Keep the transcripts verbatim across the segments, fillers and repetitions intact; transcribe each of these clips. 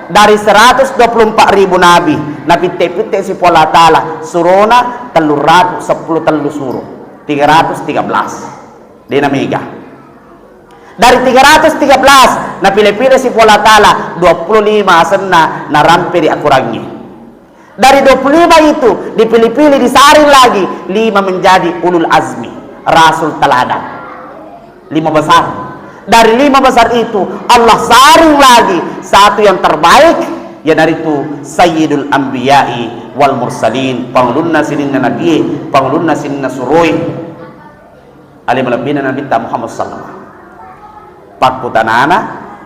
Dari seratus dua puluh empat ribu nabi, napitte-pitte si Puang Allah Ta'ala surona telluratu seppulo tellu suro, tiga ratus tiga belas. Dena mega. Dari tiga ratus tiga belas, napile-pile si Puang Allah Ta'ala dua puluh lima asenna narampe ri akorangnge. Dari dua puluh lima itu dipilih-pilih, disaring lagi lima menjadi ulul azmi, rasul teladan. Lima besar. Dari lima besar itu Allah saring lagi satu yang terbaik, yanaritu Sayyidul Anbiya'i wal Mursalin, pangulunna sininna nabie, pangulunna sininna suroi. Ale malebbina Nabitta Muhammad sallallahu alaihi wasallam. Pakkutanana,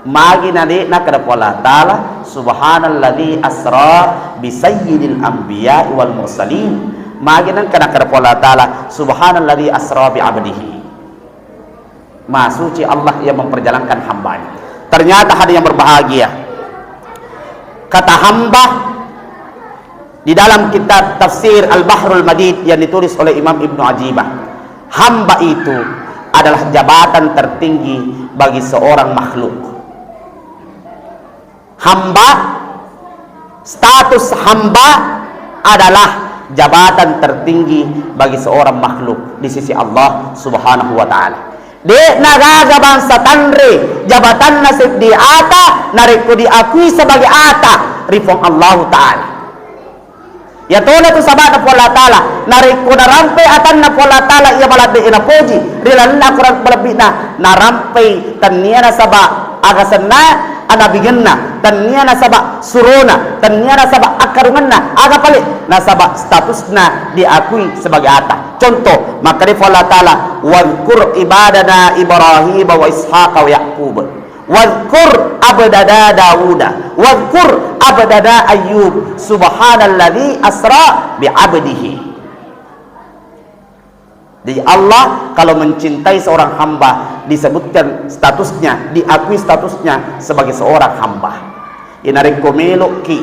magi na de' nakkeda Puang Allah Ta'ala, "Subhanalladzi asra bi sayyidil anbiya'i wal mursalin." Magi nengka nakkeda Puang Allah Ta'ala, "Subhanalladzi asra bi abdihi." Maha suci Allah yang memperjalankan hambanya. Ternyata hadirin yang berbahagia, kata hamba di dalam kitab tafsir Al-Bahrul Madid yang ditulis oleh Imam Ibnu Ajibah, hamba itu adalah jabatan tertinggi bagi seorang makhluk. Hamba, status hamba adalah jabatan tertinggi bagi seorang makhluk di sisi Allah Subhanahu wa Ta'ala. De'na gaga bangsa tanre jabatanna seddi ata narekko diakui sebagai ata ri Puang Allahu Ta'ala. Yatona tu saba'na Puang Allah Ta'ala, narekko narampe atanna Puang Allah Ta'ala iya maladde e napoji ri lalenna Al-Quran malebbi'na, narampei tennia nasaba aga senna anabigenna, tennia nasaba surona, tennia nasaba akkarungenna, aga pale nasaba statusna diakui sebagai ata. Contoh, makkeda Puang Allah Ta'ala, "Wadhkur ibadana Ibrahim wa Ishaq wa Yaqub. Wadhkur abdana Dauda. Wadhkur abdana Ayyub. Subhanalladzi asra bi abdihi." Jadi Allah kalau mencintai seorang hamba, disebutkan statusnya, diakui statusnya sebagai seorang hamba. Inarekko meloki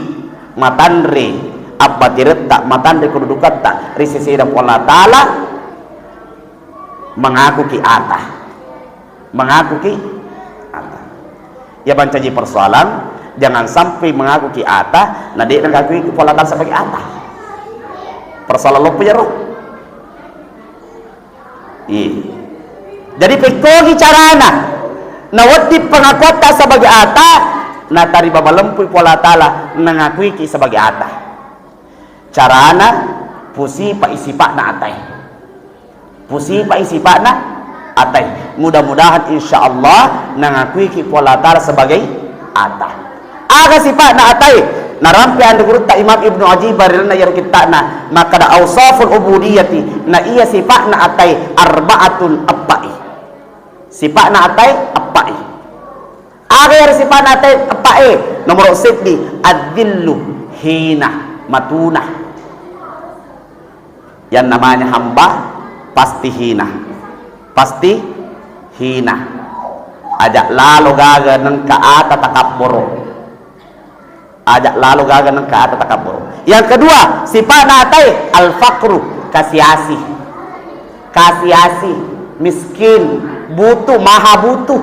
matanre abbatiretta, matanre kedudukatta ri sesena Puang Allah Ta'ala, mengakuki ata. Mengakuki ata. Ya, mancaji persoalan, jangan sampai mengakuki ata, na de' nengkakuiki Puang Allah Ta'ala sebagai ata. Persoalan loppo jaro. Iya. Jadi pekkogi carana nawedding pengakuatta sebagai ata, natariba malempui Puang Allah Ta'ala, nangakuiki sebagai ata. Carana, pusipai sipa'na atae. Pusipai sipa'na atae. Mudah-mudahan insya Allah nangakuiki Puang Allah Ta'ala sebagai ata. Aga sipa'na atae? Narampe anre gurutta Imam Ibnu Ajibah ri lalenna iyaro kitta'na, makkeda, "Ausaful ubudiyati," na iya sipa'na atae, "arba'atun," eppa'i. Sipa'na atae eppa'i. Aga iyaro sipa'na atae eppae? Nomoro seddi, adzillu, hina, matuna. Yang namanya hamba pasti hina. Pasti hina. Aja lalo gaga nengka ata takabboro. Aja lalo gaga nengka ata takabboro. Yang kedua, sipa'na atae al-faqru, kasiasi. Kasiasi, miskin, butuh, maha butuh.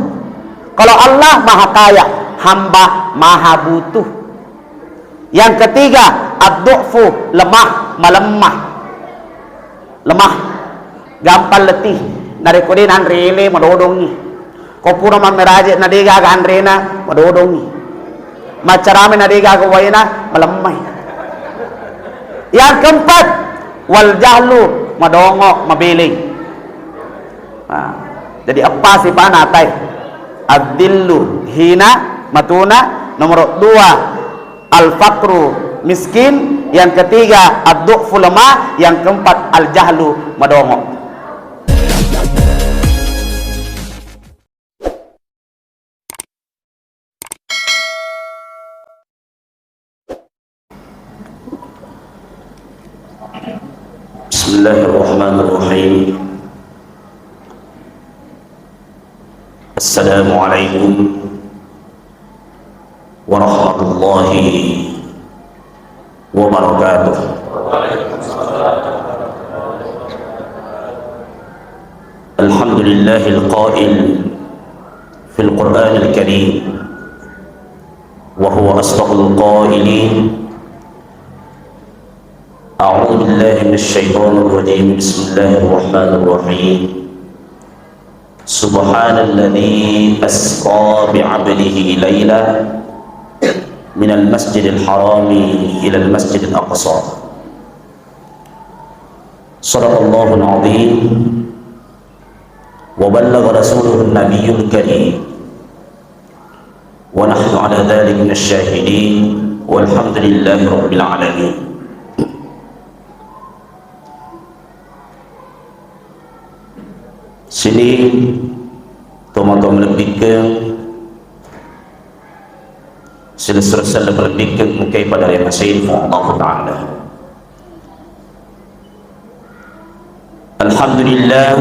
Kalau Allah maha kaya, hamba maha butuh. Yang ketiga, ad-du'fu, lemah, malemma. Lemah, gampang letih. Narekko de' nanre ele, madodongngi. Ko pura mammeraje na de' gaga anrena, madodongngi. Maccarame na de' gaga waena, malemmai. Yang keempat, wal jahlu, madongo, mabeleng. Nah, jadi eppa sipa'na atae. Adzillu, hina, matuna. Nomor dua, al-faqru, miskin. Yang ketiga, ad-du'fu, lemah. Yang keempat, al-jahlu, madongo. بسم الله الرحمن الرحيم. السلام عليكم ورحمة الله وبركاته. الحمد لله القائل في القرآن الكريم: وهو أصدق القائلين. أعوذ بالله من الشيطان الرجيم. بسم الله الرحمن الرحيم. سبحان الذي أسرى بعبده ليلا من المسجد الحرام إلى المسجد الأقصى. صدق الله العظيم وبلغ رسوله النبي الكريم ونحن على ذلك من الشاهدين والحمد لله رب العالمين. Sining tomatoa malebbikkeng, silessureng selleng malebbikkeng engkae pada riamasei Puang Allahu Ta'ala. Alhamdulillah,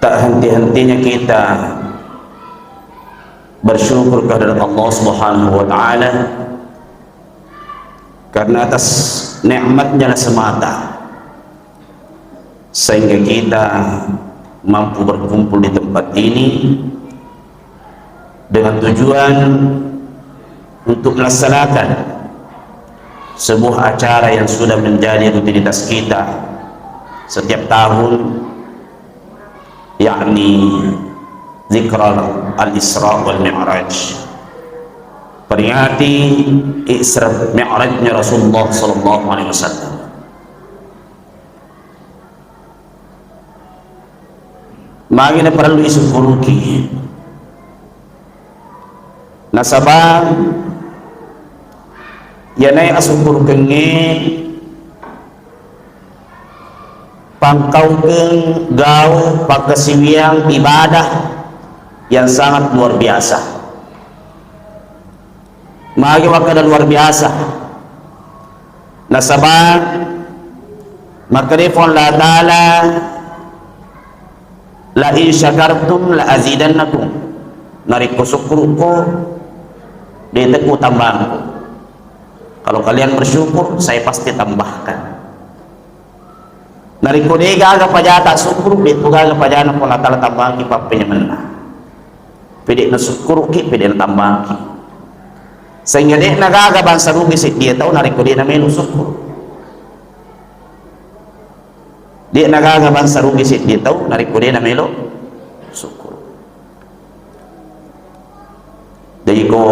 tak henti-hentinya kita bersyukur kehadirat Allah Subhanahu wa Ta'ala karena atas nikmatnya lah semata sehingga kita mampu berkumpul di tempat ini dengan tujuan untuk melaksanakan sebuah acara yang sudah menjadi rutinitas kita setiap tahun, yakni Zikral Al-Isra wal Mi'raj. Peringati Isra Mi'rajnya Rasulullah sallallahu alaihi wasallam. Magi naparellu isukkuruki. Nasaba iyanae asukkurukengnge pangkaukeng gau pakkasiwiang ibadah yang sangat luar biasa. Magi makkeda luar biasa? Nasaba makkeda Puang Allah Ta'ala, "La in syakartum la azidannakum." Narekko sukkuru'ko, de' tekku tambangko. Kalau kalian bersyukur, saya pasti tambahkan. Narekko de' gaga pajata sukkuru, de' tu gaga pajana Puang Allah Ta'ala tambangki pappenyamenna. Pede' nasukkuruki, pede' natambangki. Sehingga de' nagaga bangsa rugi seddie tau narekko de' namelo sukkuru. De' nagaga bangsa rugi seddie tau narekko de' namelo sukkuru. Jadi ko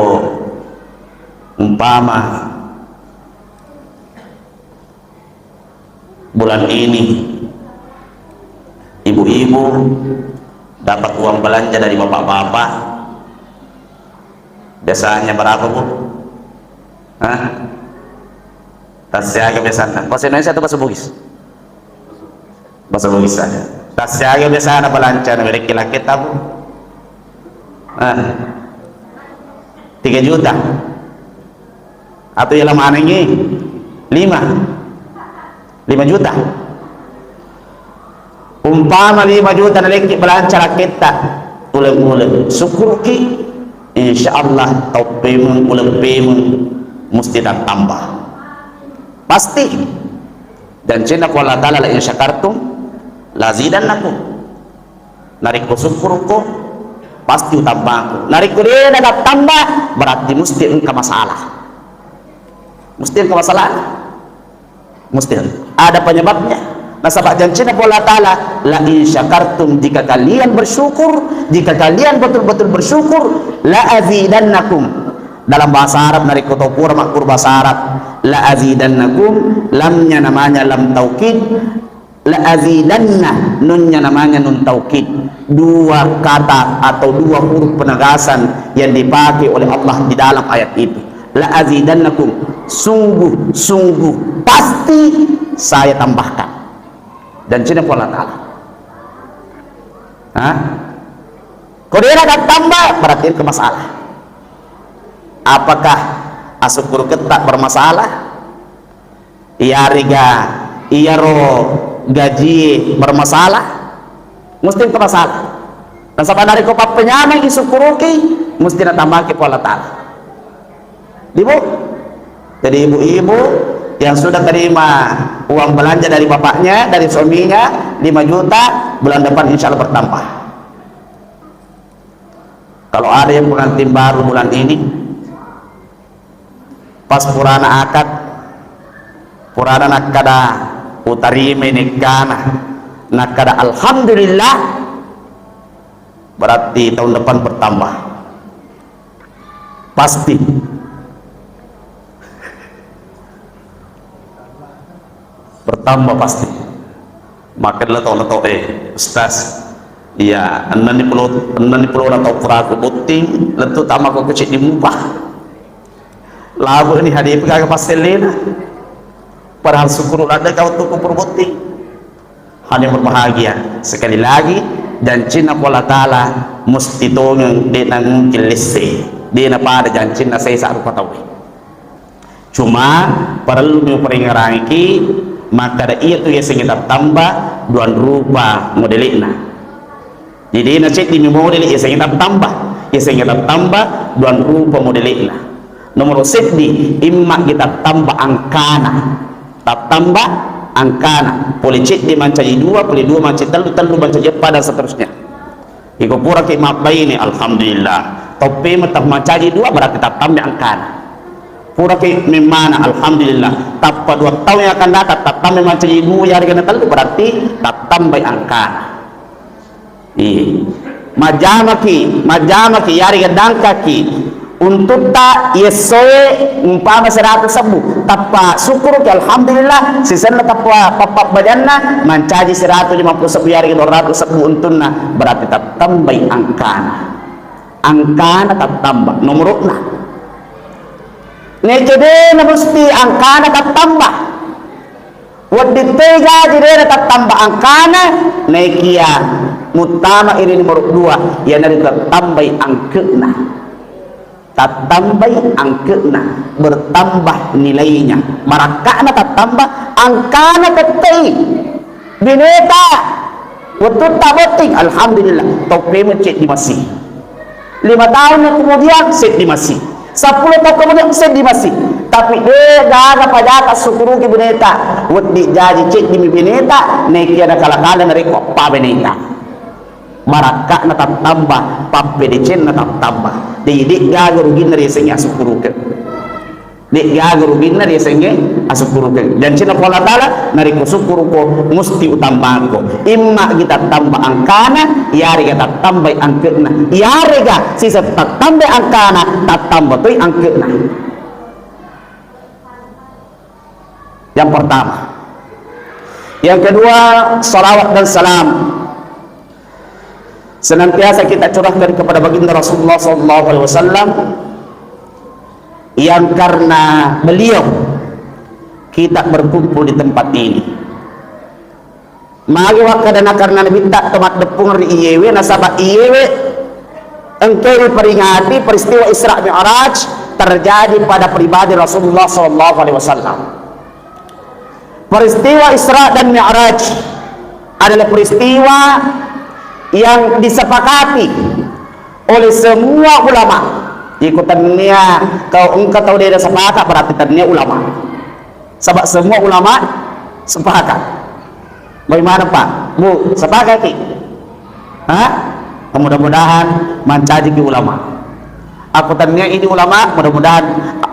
umpama bulan ini ibu-ibu dapat uang belanja dari bapak-bapak, biasanya berapa, Bu? Hah? Tassiaga biasanya. Bahasa Indonesia atau bahasa Bugis? Bahasa Bugis saja. Tassiaga biasana belanja na merekki lakketta, Bu? Hah? Tiga juta. Atau iya manengngi? Lima. Lima juta. Umpama lima juta nalekki belanja lakketta, uleng-uleng. Sukkuruki, insya Allah tau pemeng, uleng pemeng, musti tattambah. Pasti. Dan cina ko Allah Ta'ala, "La in syakartum, la azidannakum." Narekko sukkuruko, pasti utambangko. Narekko de' nagattamba, berarti musti engka masalah. Musti engka masalah. Musti ada penyebabnya. Nasaba janjinna Puang Allah Ta'ala, "La in syakartum," jika kalian bersyukur, jika kalian betul-betul bersyukur, "la azidannakum." Dalam bahasa Arab, narekko tau pura makkuro bahasa Arab, "la azidannakum," lamnya namanya lam taukid, "la azidanna," nunnya namanya nun taukid. Dua kata atau dua huruf penegasan yang dipakai oleh Allah di dalam ayat itu. "La azidannakum," sungguh-sungguh pasti saya tambahkan. Dan cina Allah Ta'ala. Hah? Ko de' nagattamba, berarti engka masalah. Apakah asukkuruketta bermasalah? Iyarega iyaro gajie bermasalah, musti engka masalah. Nasaba narekko pappenyamengngi sukkuruki, musti natambahki Puang Allah Ta'ala. Ibu, jadi ibu-ibu yang sudah terima uang belanja dari bapaknya, dari suaminya, lima juta, bulan depan insya Allah bertambah. Kalau ada yang pengantin baru bulan ini, pas purana akad, purana nakkada, "Utarimai nekkana," nakkada, "Alhamdulillah," berarti tahun depan bertambah. Pasti. Bertambah pasti. Maka leto-leto, eh, Ustaz. Iya, enneng pulo, enneng pulo na tau puraku botting, lettu tama ko kucik di mupa. Labu ini hadir gaga pastellena. Padahal syukur ada kau tuku pura botting. Hadirin berbahagia, sekali lagi, jancinna Puang Allah Ta'ala musti tongeng, de' namungkin lesse, de' napada jancinna sesa rupa tauwe. Cuma, parellumi uparingerangiki, makkada iyatu yasengnge tattamba duang rupa modele'na. Jadi, na ceddimi modele' yasengnge tattamba, yasengnge tattamba duang rupa modele'na. Nomoro seddi, imma gi tattamba angkana. Tattamba angkana. Pole ceddi mancaji dua, pole dua mancaji tellu, tellu mancaji eppa, dan seterusnya. Iko puraki mabbaine, alhamdulillah. Toppe meta mancaji dua, berarti tattamba angkana. Puraki memmana, alhamdulillah. Tappa dua tahun yang akan datang, tattamba mancaji dua, yarega na tellu, berarti tattambai angkana. Iya. Majjamaki, majjamaki, yarega dangkaki untutta yessoe umpama seratu sebbu. Tappa syukuruki, alhamdulillah, sisenna tappa pappa bajanna mancaji seratu lima puluh sebbu, yarega dua ratu sebbu untunna, berarti tattambai angkana. Angkana tattamba, nomoro'na. Neke de'na musti angkana tattamba. Wedding toi jaji de'na tattamba angkana, naekiya muttama iri nomoro dua, iyanaritu tattambai angke'na. Tattambai angke'na, bertambah nilainya. Marakka'na tattamba, angkana tette'i. Bineta, wettutta botting, alhamdulillah, toppemeng ceddi masih. Lima tahun yang kemudian, seddi masih. Sepuluh tahun kemudian, seddi masih. Tapi de' gaga pajata syukuruki bineta. Wedding jaji ceddimi bineta, nekia nakala-kala narekko appa bineta. Barakka'na tattamba, pappedecenna tattamba. Jadi de' gaga ruginna riasengnge asukkurukeng. De' gaga ruginna riasengnge asukkurukeng. Jancinna Puang Allah Ta'ala, narekko sukkuruko, musti utambangko. Imma gi tattamba angkana, iyarega tattambai angke'na. Iyarega sisa tattambai angkana, tattamba toi angke'na. Yang pertama. Yang kedua, salawat dan salam senantiasa kita curahkan kepada baginda Rasulullah sallallahu alaihi wasallam, yang karena beliau kita berkumpul di tempat ini. Magi wakkadana karena Nabitta to maddeppung ri iyewe, nasaba iyewe engkai riperingati peristiwa Isra Mi'raj terjadi pada pribadi Rasulullah sallallahu alaihi wasallam. Peristiwa Isra dan Mi'raj adalah peristiwa yang disepakati oleh semua ulama. Iko tennia kau engka tau de' sepakat, berarti tennia ulama. Sebab semua ulama sepakat. Bagaimana, Pak? Bu, sepakat ki? Hah? Mudah-mudahan mancajiki ulama. Aku tania ini ulama, mudah-mudahan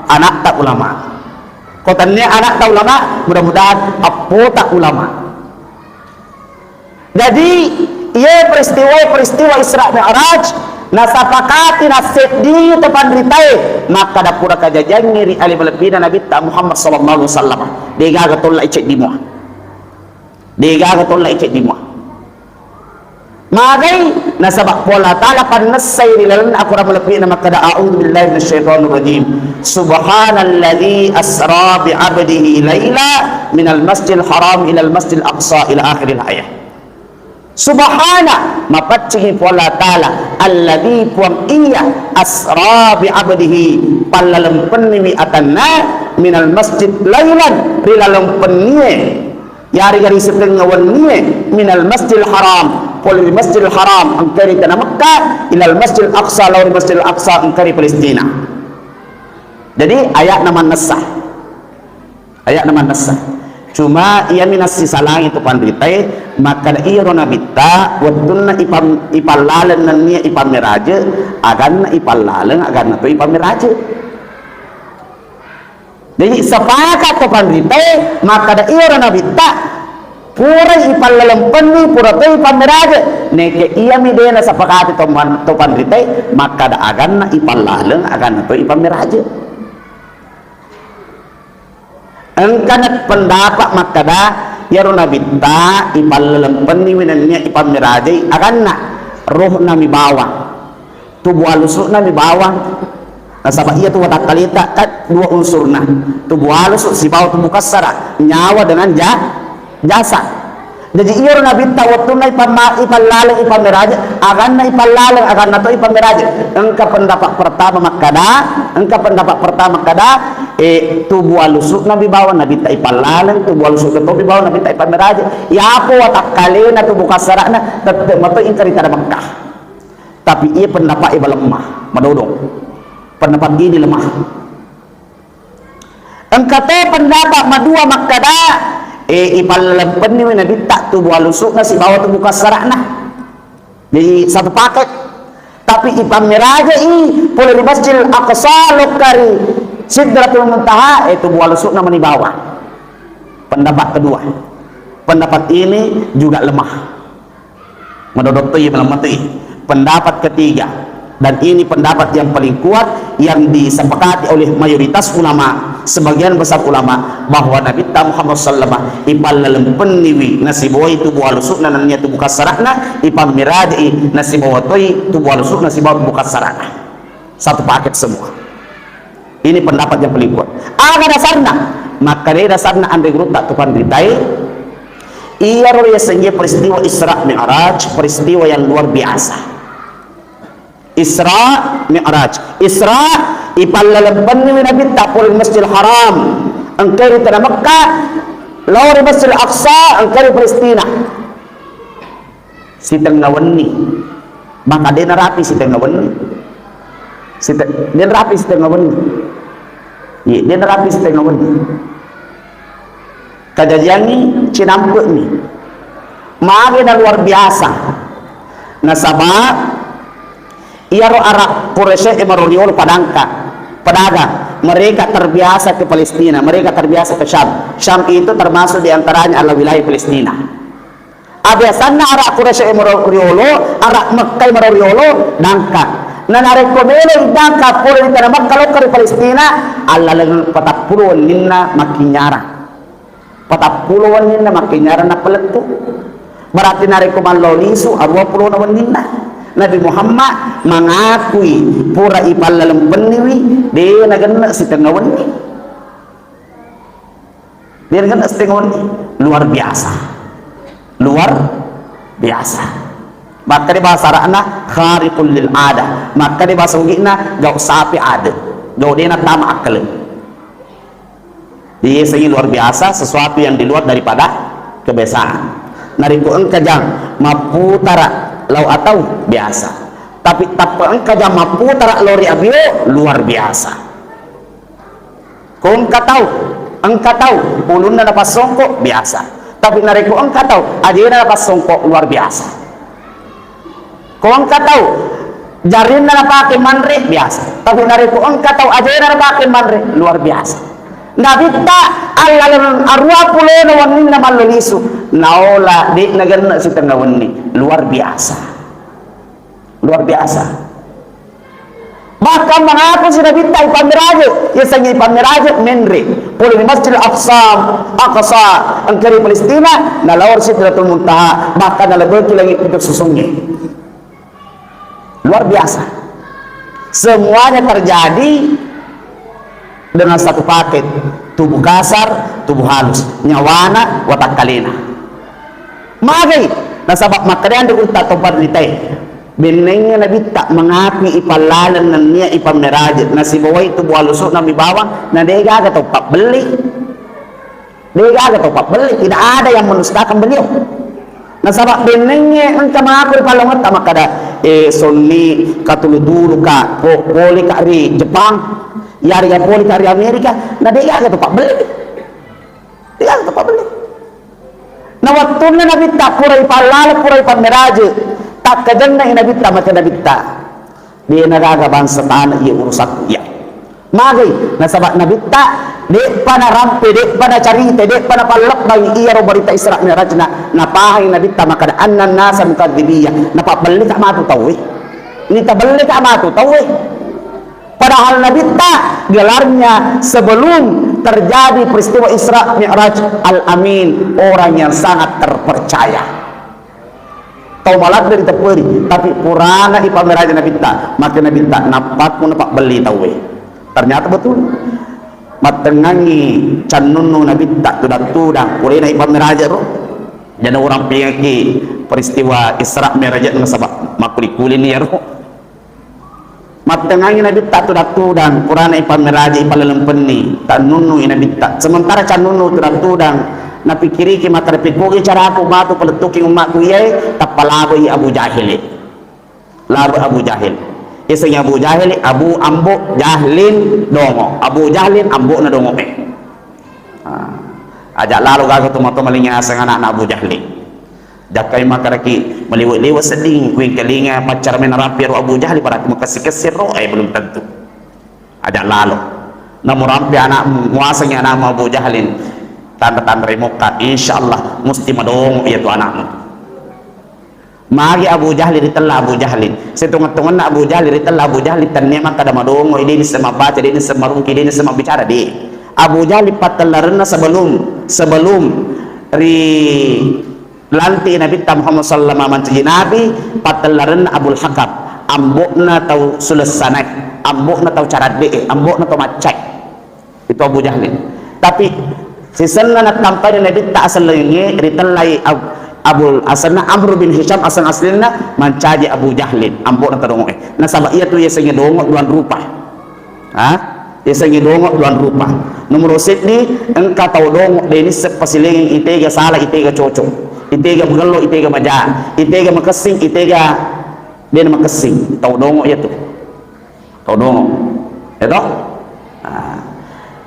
anakta ulama. Ko tania anakta ulama, mudah-mudahan appota ulama. Jadi, iye peristiwa, peristiwa Isra Mi'raj, nasapakati nasseddi to panritae, makkada pura kajajiangngi ri ale malebbina Nabitta Muhammad sallallahu alaihi wasallam. Degaga tolla iceddi mua. Degaga tolla iceddi mua. Magai, nasaba Puang Allah Ta'ala pannessai ri lalenna Akorang malebbi'na makkada, "A'udzu billahi minasyaitonir rajim. Subhanalladzi asra bi 'abdihi laila minal masjidil haram ilal masjidil aqsa," ila akhiril ayah. Subhana, mapaccingi Puang Allah Ta'ala, alladzi, Puang iya, asra bi 'abdihi, pallalempenniwi atanna, minal masjid lailan, ri laleng pennie. Yarega ri sitengnga wennie, minal Masjidil Haram, pole ri Masjidil Haram, engkai ri tana Mekka, ilal Masjidil Aqsa, lao ri Masjidil Aqsa, engkai ri Palestina. Jadi, ayatna mannessa. Ayatna mannessa. Cuma iyami nassisalangi tu panritae, makkada iyaro Nabitta wettunna ipam-, ipallaleng nennia ipammeraje, aganna ipallaleng, aganna to ipammeraje. Jadi sepakat to panritae makkada iyaro Nabitta purai ipallalempenni, pura to ipammeraje. Neke iyami de nasepakati to man-, to panritae makkada aganna ipallaleng, aganna to ipammeraje. Engkana pendapat makkada iyaro Nabitta ipallalempenniwi nennia ipammerajai, aganna rohna mi bawang, tubu alusu'na mi bawang. Nasaba iyatu watakkaleta kan dua unsurna, tubu alusu sibawa tubu kassara, nyawa dengan ja-, jasad. Jaji iyaro Nabitta wettunna ipamma-, ipallaleng ipammeraje, aganna ipallaleng, aganna to ipammeraje. Engka pendapat pertama makkada, engka pendapat pertama makkada, eh, tubu alusu'na mi bawang Nabitta ipallaleng, tubu alusu'na to mi bawang Nabitta ipammeraje. Yapo watakkalena tubu kassara'na tette mato ingkari tana Mekkah. Tapi iya pendapat iba lemah, madodong. Pendapat ini lemah. Engka to pendapat madua makkada, eh, ipallalempenniwi Nabitta tubu alusu'na sibawa tubu kassara'na. Jadi satu paket. Tapi ipammerajai pole ri Masjidil Aqsa lokka ri Sidratul Muntaha, eh, tubu alusu'na mani bawang. Pendapat kedua. Pendapat ini juga lemah. Madodong toi, malemma toi. Pendapat ketiga, dan ini pendapat yang paling kuat yang disepakati oleh mayoritas ulama, sebagian besar ulama, bahwa Nabitta Muhammad sallama ipallalempenniwi nasibawai tubu alusu'na nennia tubu kassara'na, ipammerajai nasibawa toi tubu alusu'na sibawa tubu kassara'na. Satu paket semua. Ini pendapat yang paling kuat. Aga dasarna? Makkeda dasarna anre gurutta tu panritae, iyaro yasengnge peristiwa Isra Mi'raj, peristiwa yang luar biasa. Isra Mi'raj. Isra ipallalempenniwi Nabitta pole ri Masjidil Haram, engkai ri tanah Mekkah, lao ri Masjidil Aqsa, engkai ri Palestina. Sitengnga wenni. Maka de narapi sitengnga wenni. Site-, de narapi sitengnga wenni. Iya, de narapi sitengnga wenni. Kajajiangngi cinampe'ni. Mage na luar biasa. Nasaba iyaro Arab Quraisy e maro riolo padangka, pedagang. Mereka terbiasa ke Palestina, mereka terbiasa ke Syam. Syam itu termasuk di antaranya adalah wilayah Palestina. Abiasanna Arab Quraisy e maro riolo, Arab Mekkah e maro riolo, dangka. Na narekko melo dangka pole ri tanah Mekkah lokka ri Palestina, allaleng patappulo wenninna makkinyarang. Patappulo wenninna makkinyarang nappa lettu. Berarti narekko mallo lisu, aruwa pulona wenninna. Nabi Muhammad mangakui pura ipallalempenniwi, de nagenne sitengnga wenni. Dia kan setengah ini luar biasa. Luar biasa. Maka di bahasa Arabna khariqul lil adah. Maka di bahasa Ugi'na gau sapi ada. Gau dena tama akal. Dia segi luar biasa, sesuatu yang di luar daripada kebiasaan. Narekko engka jang mapputara lao atau biasa. Tapi tappa engka jang mapputara lao ri abio, luar biasa. Ko engka tau, engka tau ulunna napassongko, biasa. Tapi narekko engka tau ajena napassongko, luar biasa. Ko engka tau jarinna napake manre, biasa. Tapi narekko engka tau ajena napake manre, luar biasa. Nabitta allaleng aruwa pulona wenninna mallo lisu, naola de nagenna sitengnga wenni, luar biasa. Luar biasa. Bahkan mengaku si Nabitta ipammeraje, yasengnge ipammeraje menre. Pole di Masjid Aqsa, Aqsa, engka ri Palestina, nalao ri Sidratul Muntaha, bahkan nalebeki langit pitu susungnge. Luar biasa. Semuanya terjadi dengan satu paket, tubuh kasar, tubuh halus, nyawana, watakkalena. Magai, nasaba makkedai anre gurutta to panritae, bennengnge Nabitta mengakui ipallaleng nennia ipammeraje, nasibawai tubuh halusuna mi bawang, na de gaga to pabbelli. De gaga to pabbelli, tidak ada yang mendustakan beliau. Nasaba bennengnge engka mengaku ri pallongetta makkeda, eh, sonni katulu-tulu ka, po-, pole ka ri Jepang, yarega pole ka ri Amerika, na de gaga to pabbelli. Iya, tapabelli. Na wettunna Nabitta pura ipallala, pura ipammeraje, takkajenna i Nabitta, maka Nabitta, de nagaga bangsa tana iya urusakku iya. Magai, nasaba Nabitta de'pa narampe, de'pa nacarita, de'pa napallebbai iyaro berita Isra Mi'rajna, napahangi Nabitta makkada annan nasa mukadzibiyya, napabbellika matu tauwe. Nitabellika matu tauwe. Padahal Nabitta gelarnya sebelum terjadi peristiwa Isra Mi'raj, Al-Amin, orang yang sangat terpercaya. Tau maladde ritepperi, tapi purana ipammeraji Nabitta, maka Nabitta nappakku napabbelli tauwe. Ternyata betul. Mattengngangi cannunnu Nabitta tudang-tudang, purana ipammeraji ro. Jadi orang pingaki peristiwa Isra Mi'raj nasaba makkuli-kulini iyaro. Mattengngangi Nabitta tudang-tudang, purana ipammeraji, ipalelempenni, tannunnui Nabitta. Sementara cannunnu tudang-tudang, napikkiriki makkada, "Pekkogi caraku matu palettuki ummakku iyae?" Tappa labei Abu Jahili. Labe Abu Jahil. Isengi Abu Jahili, Abu Ambo Jahlin Dongo. Abu Jahlin, ambo'na Dongo e. Ah. Aja lalo gaga tomatoa malinga aseng anakna Abu Jahli. Jakkai makaraki maliwe-liwe sedding, kuingkalinga paccara mena rapi ro Abu Jahli, berarti makessi-kessi ro, eh, belum tentu. Aja lalo. Namu rampe anakmu, muasangi anakmu Abu Jahlin. Tanda-tanda ri mokka, insya Allah musti madongo iya tu anakmu. Magi Abu Jahli ritella Abu Jahlin. Setongeng-tongenna Abu Jahli ritella Abu Jahlin, tennia makkada madongo, de nisseng mabbaca, de nisseng marungki, de nisseng mabbicara, de. Abu Jahli pattellarenna sebelum, sebelum ri lanti Nabitta Muhammad sallallahu alaihi wasallam mancaji nabi, pattellarenna Abul Hakam, ambo'na tau sulessanae, ambo'na tau caradde'e, ambo'na tau maccae. Itu Abu Jahlin. Tapi sisenna nattampani Nabitta asellengnge ritellai Ab-, Abul, asenna Amr bin Hisham aseng aslinna mancaji Abu Jahlin, ambo'na tau dongo'e. Nasaba iyatu yasengnge dongo duang rupa. Ha? Yasengnge dongo duang rupa. Nomoro seddi, engka tau dongo de nisseng pasilengeng itega sala, itega cocok, itega magello, itega maja, itega makessing, itega de makessing. Tau dongo iyatu. Todong. Ya toh? Nah.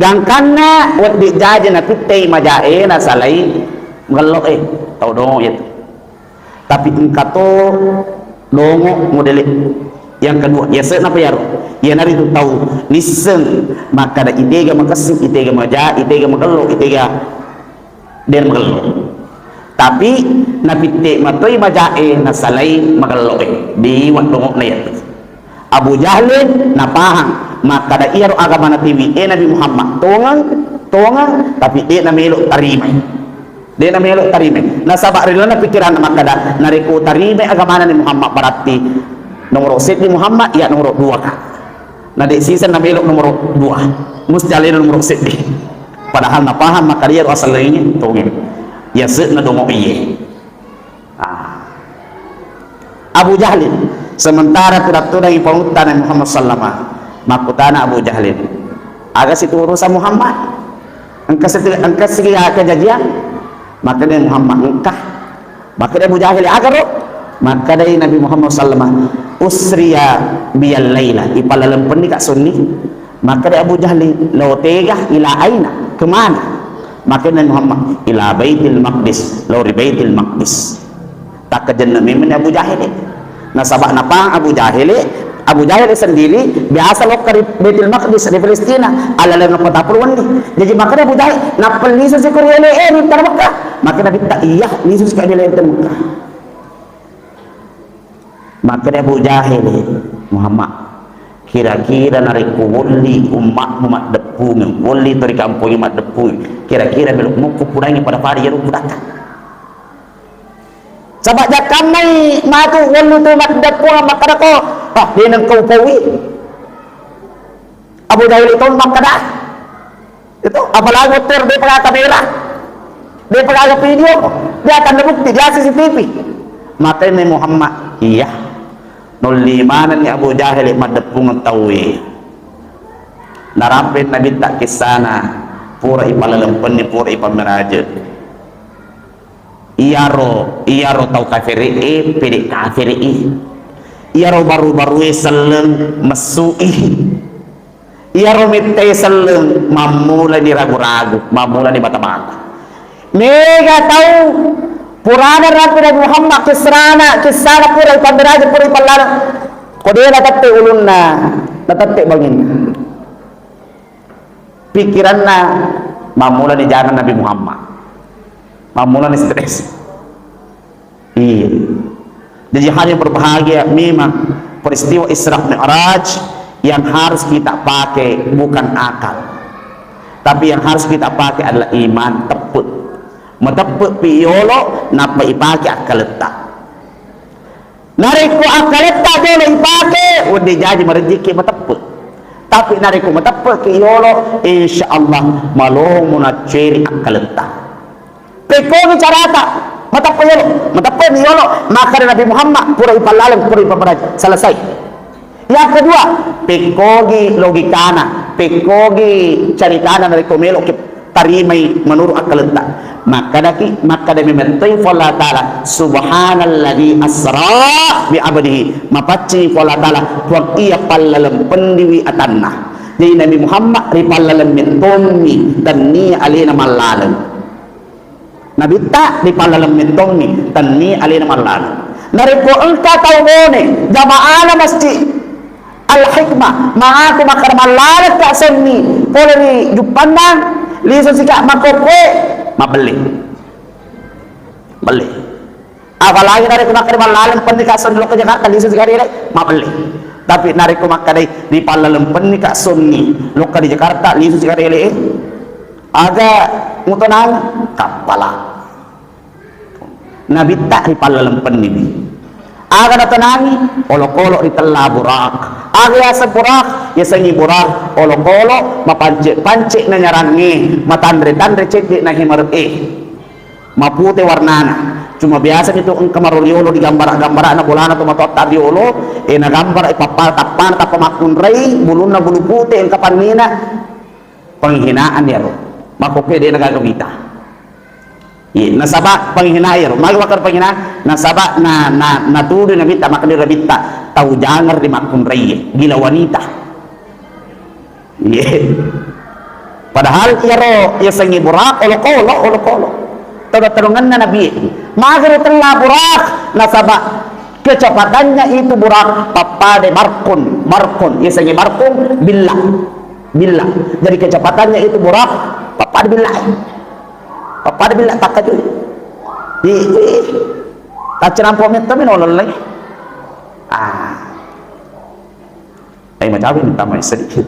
Gangkanna wedding jaji napittei majae nasalai magelloe. Todong itu. Tapi engka to dongo modele yang kedua. Yase'na pa iyaro. Iyanaritu tau nisseng makkada itega makessing, itega maja, itega magello, itega de magello. Tapi napitte matoi majae nasalai magelloe. Di waddongo'na iyatu. Abu Jahli napahang makkada iyaro agama natiwi e Nabi Muhammad tongeng, tongeng, tapi de namelo tarimai. De namelo tarimai. Nasaba ri lalenna pikiranna makkada, narekko tarimai agamana Nabi Muhammad, berarti nomoro seddi Muhammad, iya nomoro dua ka. Na de siseng namelo nomoro dua. Musti alena nomoro seddi. Padahal napahang makkada iyaro asaleng tongeng. Yase'na dongo iye. Ah. Abu Jahlin, sementara tudang-tudangi pangutta Nabi Muhammad sallama, makkutana Abu Jahlin, "Aga situ urusan Muhammad? Engka siti-, engka sigi kejadian?" Makkeda Muhammad, "Engka." Makkeda Abu Jahil, "Aga ro?" Makkeda Nabi Muhammad sallama, "Usriya biyal laila, ipalalempenni ka sunni." Makkeda Abu Jahli, "Lao tega, ila aina, kemana?" Makkeda Nabi Muhammad, "Ila Baitil Maqdis, lao ri Baitil Maqdis." Takkajenna memang Abu Jahil. Nasaba napang Abu Jahil, Abu Jahil sendiri biasa lokka ri Baitul Maqdis, ri Palestina, ala lena kota purwanni. Jadi makkeda Abu Jahil, "Nappa lisu siko ri ele e ri Tanah Mekah." Makkeda Nabitta, "Iya, lisu siko ri ele e ri Tanah Mekah." Makkeda Abu Jahil, "Muhammad, kira-kira narekko wolli ummatmu maddeppungeng, wolli to ri kampongnge maddeppungeng, kira-kira melo mukku pudangi pada-pada iyaro pudakka?" Saba jakkammai matu wolli tu maddeppungeng makkadako, "Ah, de nengka upaui." Abu Jahil to makkada. Itu, apalagi hotel, de pakai kamera, de pakai video, de akan bukti, de C C T V. Makkeda Muhammad, "Iya." Nolli manenni Abu Jahil maddeppungeng tauwe. Narampe Nabitta kissana, pura ipalalempenni, pura ipammeraje. Iyaro, iyaro tau kafiri e, pede kafiri i. Iyaro baru-barue selleng messu i. Iyaro mette selleng mammulani ragu-ragu, mammulani bata-bata. Mega tau purana rampe Nabi Muhammad, kissana, kissana pura ipammerajai, pura ipallaleng. Ko de' natette ulunna, natette banginna. Pikiranna mammulani jangang Nabi Muhammad. Mammulani stres. Iya. Jadi hadirin berbahagia, memang peristiwa Isra Mi'raj yang harus kita pakai bukan akal. Tapi yang harus kita pakai adalah iman, teppek. Mateppe' pi yolo, nappa ipake akkaletta. Narekko akkaletta dolo ipake, wedding jaji marejeki mateppe'. Tapi narekko mateppe' ki yolo, insya Allah malomo nacceri akkaletta. Pekkogi carata, mateppe' yolo, mateppe' mi yolo, makkeda Nabi Muhammad, pura ipallaleng, pura ipammerajai. Selesai. Yang kedua, pekkogi logikana, pekkogi caritana narekko meloki tarimai menurut akkaletta. Makkedaki, makkeda memettoi Puang Allah Ta'ala, "Subhanalladzi asra bi abdihi." Mapaccing Puang Allah Ta'ala, Puang iya pallalempenniwi atanna. Jadi Nabi Muhammad ripallaleng mettommi, tennia alena mallaleng. Nabitta ripallaleng mettommi, tennia alena mallaleng. Narekko engka tau Bone, jamaahna Masjid Al-Hikmah, mangaku makkeda mallalekka senni pole ri Juppandang, lisu sika makkokkoe, mabelle. Belle. Apalagi narekko makkeda mallaleng penni ka senni lokka Jakarta, lisu sika ri ele, mabelle. Tapi narekko makkeda ripallaleng penni ka senni lokka di Jakarta, lisu sika ri ele, eh, Aga mutonangi? Kappala. Nabitta ripallaleng penniwi. Aga natonangi? Olokolo ritella Burak. Aga yaseng Burak? Yasengngi Burak olokolo mapance-pance nanyarangnge, matanre-tanre cedde nahemere'e. Mapute warnana. Cuma biasa itu engka maro riolo di gambara-gambarana bolana to matoatta riolo, e nagambara e pappala tappana tappa makkunrai, bulunna bulu pute, engka pannina. Penghinaan iyaro. Makkokkoe de' nagaga wita. Iye, nasaba penghinaan iyaro. Magi wakkada penghinaan? Nasaba na, na, natudu Nabitta, makkeda Nabitta, tau jangeng ri makkunraie, gila wanita. Iye. Padahal iyaro yasengnge Burak, olokolo, olokolo. Tado-tadongenna Nabie. Magi ritella Burak, nasaba kecepatannya itu Burak pappada barkun, barkun, yasengnge barkun, billa. Billa. Jadi kecepatannya itu Burak, pappada billa. Pappada billa takkacui. Di, di, taccinampo metto mi nolollai. Ah. Ai macawe ni tama sedikit.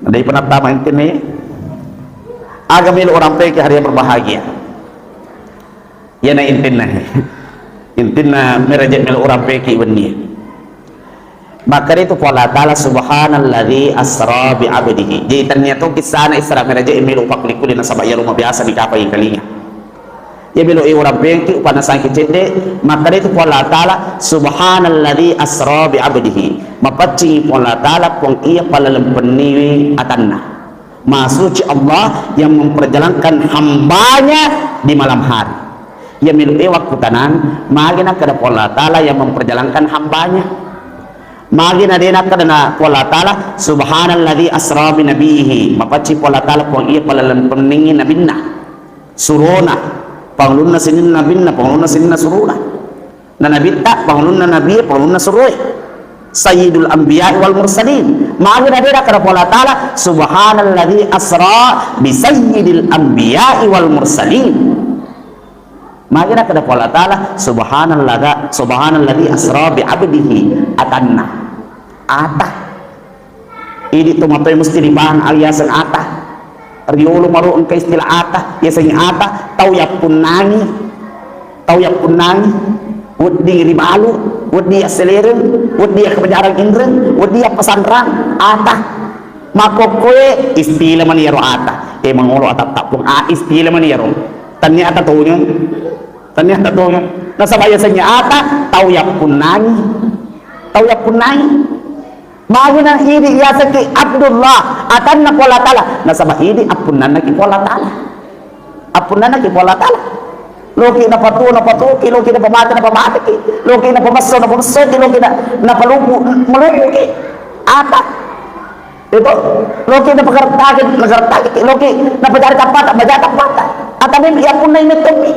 Dai pernah tama intinna. Aga melo orang peke hari yang berbahagia. Iyana intinna. Intinna meraja melo urampeki wenni. Makkeda itu Puang Allah Ta'ala, "Subhanalladzi asra bi abdihi." Jadi, tennia to kissana Isra Mi'raj e melo pakkulikuli nasaba iyaro mabiasa dikapai kalinga. Iya melo e urampeki upanasangki cedde, makkeda itu Puang Allah Ta'ala, "Subhanalladzi asra bi abdihi." Mapaccingi Puang Allah Ta'ala, Puang iya pallalempenniwi atanna. Maha Suci Allah yang memperjalankan hambanya di malam hari. Iya melo e wakkutanang, magi nakkeda Puang Allah Ta'ala yang memperjalankan hambanya. Magi na de' nakkeda na Puang Allah Ta'ala, "Subhanalladzi asra bi nabiyhi." Mapacci Puang Allah Ta'ala, Puang iya pallalempenningi nabinna. Surona. Pangulunna sininna nabinna, pangulunna sininna surona. Na nabitta, pangulunna nabie, pangulunna suroe. Sayyidul anbiya'i wal mursalin. Magi na de' nakkeda Puang Allah Ta'ala, "Subhanalladzi asra bi sayyidil anbiya'i wal mursalin." Magi nakkeda Puang Allah Ta'ala, "Subhanalladza, subhanalladzi asra bi abdihi." Atanna. Ata. Idi' tomatoa mesti ripahang aga yaseng ata. Riolo maro engka istilah ata, yasengnge ata, tau yappunnangi, tau yappunnangi, wedding ribalu, wedding yasselereng, wedding yakkabajarang inreng, wedding yappasanrang, ata. Makkokkoe istilah mani yaro ata. E mangolo atatta pung, a istilah mani yaro. Tannia ata tongeng. Tannia ata tongeng. Nasaba yasengnge ata, tau yappunnangi. Tau yappunnangi. Magina idi' yasengki Abdullah, atanna Puang Allah Ta'ala. Nasaba idi' appunnannaki Puang Allah Ta'ala. Appunnannaki Puang Allah Ta'ala. Loki napatuo, napatuoki, loki napamate, napamateki, loki napamesso, napamessoki, loki na-, napalupu, malupuki. Ata. Itu, loki napakertaki, nakertaki, loki napajari tappata, maja tappata. Atau memang iya punna ini temmi.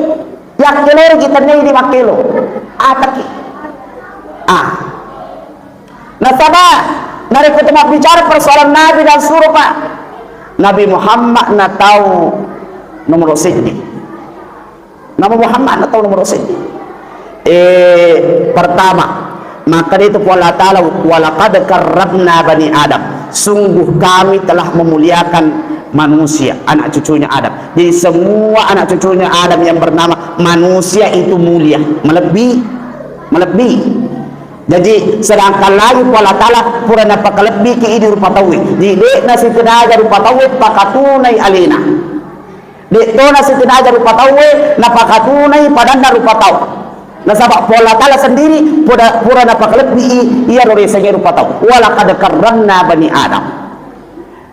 Yakkelori kita nih di makkelo. Ataki. Ah. Nasaba, narekko tu mabbicara persoalan Nabi dan suruh, Pak. Nabi Muhammad na tau nomor seddi. Nabi Muhammad na tau nomor seddi. Eh, pertama, maka itu Puang Allah Ta'ala, "Walaqad karramna bani Adam." Sungguh kami telah memuliakan manusia, anak cucunya Adam. Jadi semua anak cucunya Adam yang bernama manusia itu mulia, melebih, melebih. Jadi sedangkan lagi Puang Allah Ta'ala pura napakalebbiki idi rupa tauwe. Jadi de'na sitinaja rupa tauwe pakatunai alena. De'to nasitinaja rupa tauwe napakatunai padanna rupa tau. Nasaba Puang Allah Ta'ala sendiri pura, pura napakalebbi i, iyaro riasengnge rupa tau. "Walaqad karramna bani Adam."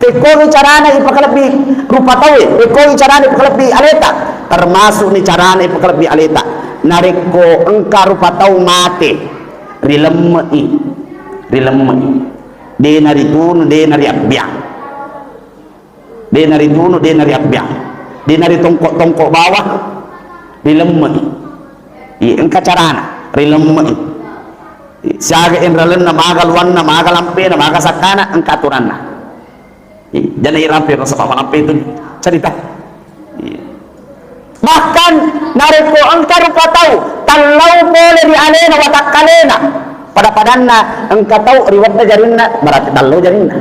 Pekkogi carana ipakalebbi rupa tauwe, pekkogi carana ipakalebbi aleta, termasuk ni carana ipakalebbi aleta. Narekko engka rupa tau mate, rilemme'i, rilemme'i. De naritunu, de nariabbiang. De naritunu, de nariabbiang. De naritongko-tongko bawang, rilemme'i. Iya, engka carana, rilemme'i. Siaga enralenna, maga luanna, maga lampena, maga sakkana, engka aturanna. Iya, jana irampe rasa pamalampe itu cerita. Iya. Bahkan narekko engka rupa tau tallau pole ri alena watakkalena, pada-padanna engka tau riwetta jarinna, berarti tallau jarinna.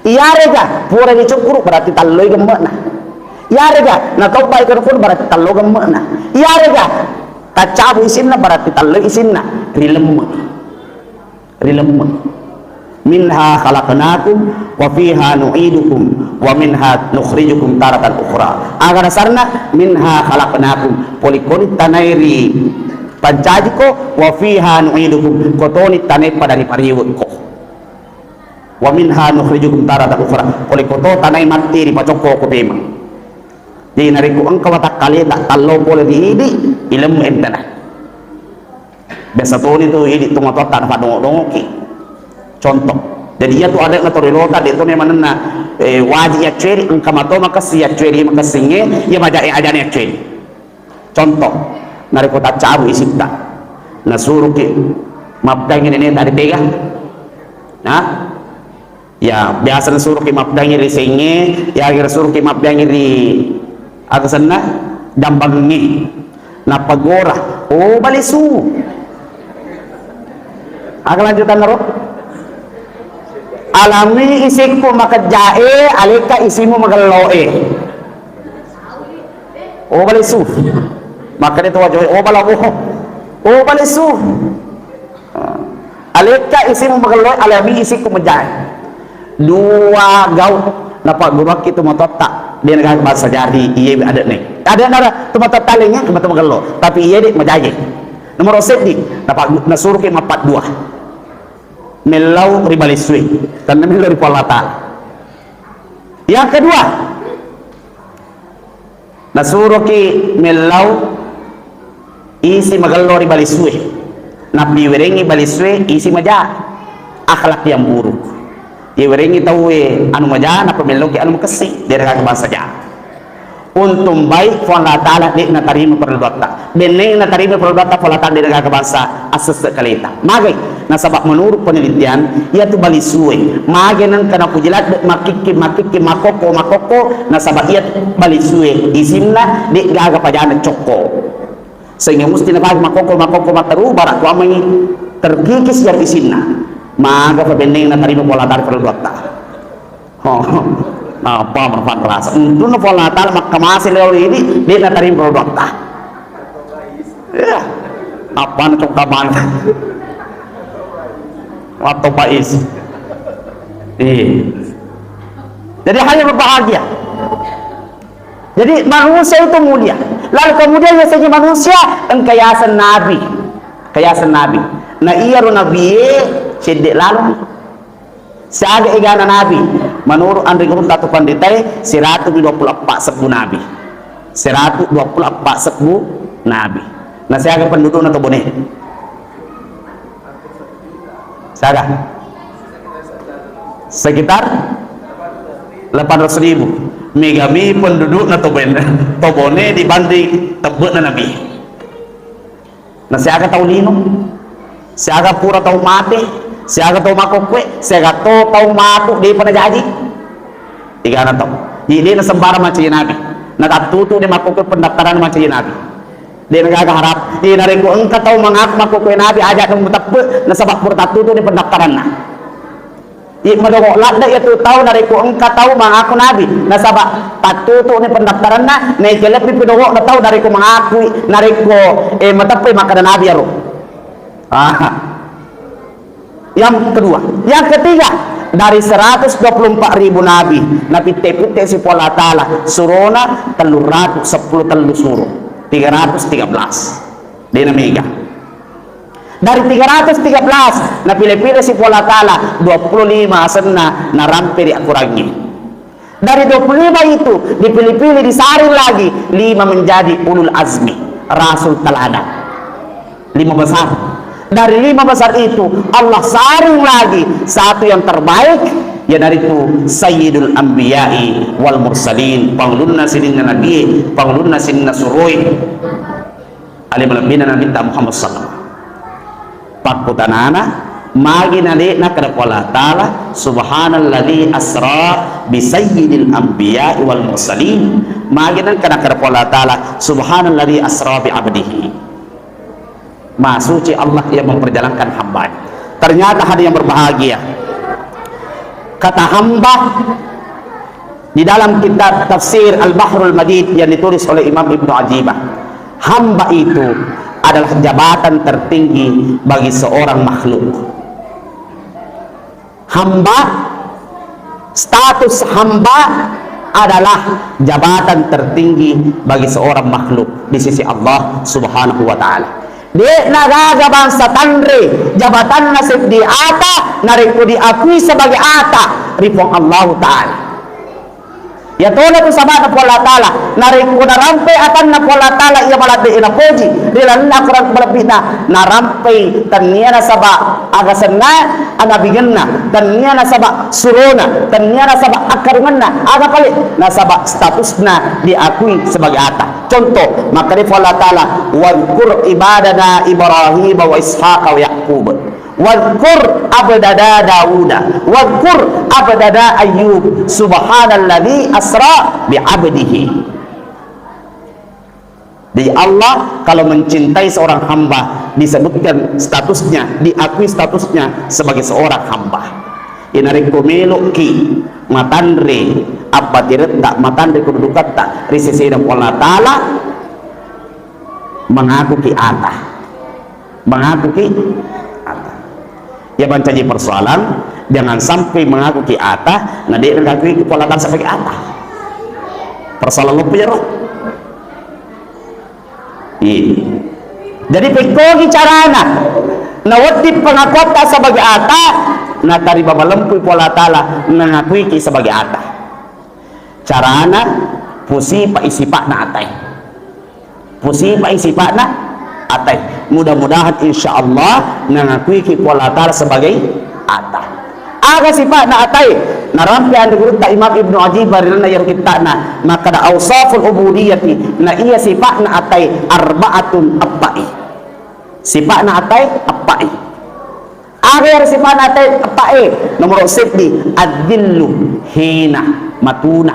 Iyarega pura dicukkuru, berarti talloi gemme'na. Iyarega natobbai kero pun, berarti tallo gemme'na. Iyarega taccabu isinna, berarti talloi isinna. Rilemme. Rilemme. "Minha khalaqnakum wa fiha nu'idukum wa minha nukhrijukum taratan ukhra." Aga dasarna, "Minha khalaqnakum." Polikoni tanai ripancajiko, "Wa fiha nu'idukum." Kotoni tanai pada ripariwekko. "Wa minha nukhrijukum taratan ukhra." Polekoto tanai matti ripacokko ko pemeng. Jadi narekko engka watakkaleta tallo pole ri idi, ilemme entana. Biasa toni tu idi tomatoatta napaddongo-dongoki. Contoh. Jadi iya tu ade'na torilota, de' toni manenna, eh, waji yaccueri, engka mato makessing yaccueri makessingnge, iya maja-, ajana yaccueri. Contoh, narekko taccabu isitta, nasuroki mappeangngi neneta ri tega? Nah, ya biasa nasuroki mappeangngi ri sengnge, ya akhir suroki mappeangngi ri aga senna jambangnge. Nappa gora, oh balesu. Aga lanjutanna ro? Alami isikku makejjae, alekka isimu magelloe. Oh balesu. Makkeda to wajo, oh balawo. Oh balesu. Alekka isimu magelloe, alami isikku majjae. Dua gau napagguruakki tu matotta, de' nagaga bangsa jari, iye ade'ne. Ade'na tu matotta lengeng, tu mato magello. Tapi iye de' majaje. Nomor seddi, napaggu-, nasuroki mappaddua. Mellau ri balesue, tanna mellau ri Puang Allah Ta'ala. Yang kedua, nasuroki mellau isi magello ri balesue. Nappi werengngi balesue isi maja, akhlak yang buruk. Iye werengngi tauwe anu maja, nappa melloki anu makessing, de' nagaga bangsa ja. Untung baik Puang Allah Ta'ala de' natarima perelluatta. Benneng natarima perelluatta Puang Allah Ta'ala de' nagaga bangsa assesse kaleta. Magai? Nasaba menurut penelitian, iyatu balisue, mage nengka napuji ladde makkikki, makkikki, makkokko, makkokko, nasaba iyatu balisue isinna de' gaga pajana cokko. Sehingga musti napake makkokko, makkokko, matteru, bara kuammengi terkikis jari isinna. Maga fa benneng natarima Puang Allah Ta'ala perelluatta. Oh, apa manfaat rasa? Untunna Puang Allah Ta'ala makkamase lao idi, de' natarima perelluatta. Iya. Apa na cokka bang? Waktu pais. Iya. Jadi hanya berbahagia. Jadi manusia itu mulia. Lalu kemudian biasanya manusia engka yaseng nabi. Engka yaseng nabi. Na iyaro nabie cedde laloni. Siaga egana nabi? Menurut anre gurutta tu panditae, siratu dua puluh empat sebbu nabi. Siratu dua puluh empat sebbu nabi. Na siaga pendudukna to Bone? Siaga? Sekitar Delapan ratus ribu. Megami pendudukna to Bone, to Bone dibanding tebbe'na Nabi. Na siaga tau lino? Siaga pura tau mate? Siaga tau makkokkoe? Siaga to tau matu depa najaji? Igana tau. Jadi de' na sembarang mancaji nabi. Na tattutu de' makkokkoe pendaftaran mancaji nabi. De' na gaga harap. Jadi narekko engka tau mangaku makkokkoe nabi, aja' na muteppe', nasaba pura tattutu de' pendaftaranna. Iye madongo' ladde' iyatu tau narekko engka tau mangaku nabi, nasaba tattutu'ni pendaftaranna, naekke lebbi pi dongo'na tau narekko mangakui, narekko, eh, mateppe'i makkeda nabi iyaro. Ah. Yang kedua, yang ketiga, dari seratus dua puluh empat ribu nabi, napitte-pitte si Puang Allah Ta'ala, surona telluratu seppulo tellu suro, tiga ratus tiga belas. De' na mega. Dari tiga ratus tiga belas, napile-pile si Puang Allah Ta'ala, dua puluh lima asenna narampe ri akorangnge. Dari dua puluh lima itu, dipilih-pilih, disaring lagi, lima menjadi ulul azmi, rasul teladan. Lima besar. Dari lima besar itu, Allah saring lagi satu yang terbaik, iyanaritu Sayyidul Anbiya'i wal Mursalin, pangulunna sininna nabie, pangulunna sininna suroi. Ale malebbina Nabitta Muhammad sallallahu alaihi wasallam. Pakkutanana, magi na de' nakkeda Puang Allah Ta'ala, "Subhanalladzi asra bi sayyidil anbiya'i wal mursalin." Magi nengka nakkeda Puang Allah Ta'ala, "Subhanalladzi asra bi abdihi." Maha suci Allah yang memperjalankan hambanya. Ternyata hadirin yang berbahagia, kata hamba di dalam kitab tafsir Al-Bahrul Majid yang ditulis oleh Imam Ibnu Ajibah, hamba itu adalah jabatan tertinggi bagi seorang makhluk. Hamba, status hamba adalah jabatan tertinggi bagi seorang makhluk di sisi Allah Subhanahu wa Ta'ala. De'na gaga bangsa tanre jabatanna seddi ata narekko diakui sebagai ata ri Puang Allahu Ta'ala. Iyatona tu saba'na Puang Allah Ta'ala, narekko narampe atanna Puang Allah Ta'ala iya malebbi napoji ri lalenna akorang malebbi'na, narampei tennia nasaba aga senna anabigenna, tennia nasaba surona, tennia nasaba akkarungenna, aga pale nasaba statusna diakui sebagai ata. Contoh, makkeda Puang Allah Ta'ala, "Wadhkur ibadana Ibrahim wa Ishaq wa Yaqub." Wadhkur abdana Dauda, wadhkur abdana Ayyub, subhanalladzi asra bi abdihi. Jadi Allah kalau mencintai seorang hamba, disebutkan statusnya, diakui statusnya sebagai seorang hamba. Inarekko meloki matanre abbatiretta, matanre kedudukatta ri sesena Puang Allah Ta'ala, mengakuki ata. Mengakuki ata. Ya, mancaji persoalan, jangan sampai mengakuki ata, na de' ngakuiki Puang Allah Ta'ala sebagai ata. Persoalan loppo jaro. Iya. Jadi, pekkogi carana. Na wedding pengakuatta sebagai ata, na tariba malempui Puang Allah Ta'ala, na ngakuiki sebagai ata. Carana, pusipai sipa'na atae. Pusipai sipa'na atae. Mudah-mudahan, insya Allah, nangakuiki Puang Allah Ta'ala sebagai ata. Aga sipa'na atae? Narampe anre gurutta Imam Ibnu Ajib ri lalenna iyaro kitta'na, makkeda, "Ausaful ubudiyati," na iya sipa'na atae, "arba'atun," eppa'i. Sipa'na atae, eppa'i. Aga iyaro sipa'na atae, eppae? Nomoro seddi, adzillu, hina, matuna.